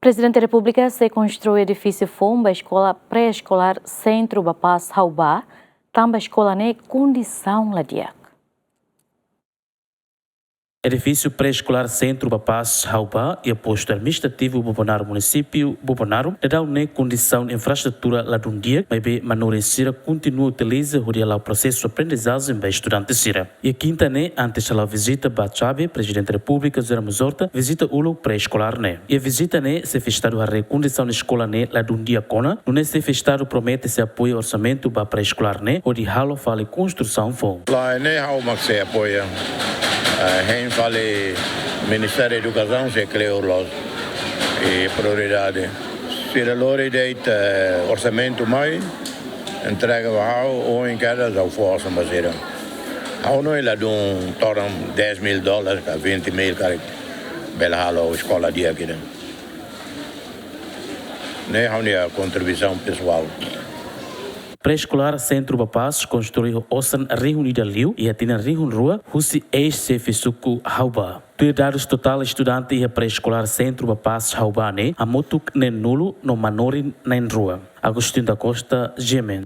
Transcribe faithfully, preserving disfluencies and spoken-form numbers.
Prezidente Repúblika sei konstrui edifísiu foun ba eskola pré-eskolár Sentru Bapás Haubá, tanba eskola ne'e kondisaun la di'ak. Edifísiu pré-eskolár Sentru Bapás Haubá iha postu administrativu Bobonaro, munisípiu Bobonaro, daudaun ne'e kondisaun infraestrutura ladún di'ak, maibé manorin sira kontinua utiliza hodi hala'o prosesu aprendizajen ba estudante sira. Iha kinta ne'e, antes hala'o vizita ba xabe, Prezidente Repúblika José Ramos Horta vizita uluk pré-eskolár ne'e. Iha vizita ne'e, Xefe Estadu haree kondisaun eskola ne'e ladún di'ak ona, nune'e Xefe Estadu promete sei apoia orsamentu ba pré-eskolár ne'e hodi halo fali konstrusaun foun. Lae, ne'e ha'u mak sei apoia. Eh, hein fali Ministériu Edukasaun sei kleur loos. I prioridade. Sira lori de'it, eh, orsamentu mai, entrega ba ha'u, ohin kedas ha'u fó osan ba sira. Ha'u no ladún todan dez mil dólares ka vinte mil karik bele halo eskola di'ak ida. Ne'e ha'u-nia kontribuisaun pesoál. Pré-eskolár Sentru Bapás konstrui ho osan rihun ida liu iha tinan rihun rua husi eis-xefe suku Haubá. Tuir dadus totál estudante iha pré-eskolár Sentru Bapás Haubá ne'e hamutuk neen-nulu no manorin na'in-rua. Agostinho da Costa, G M N.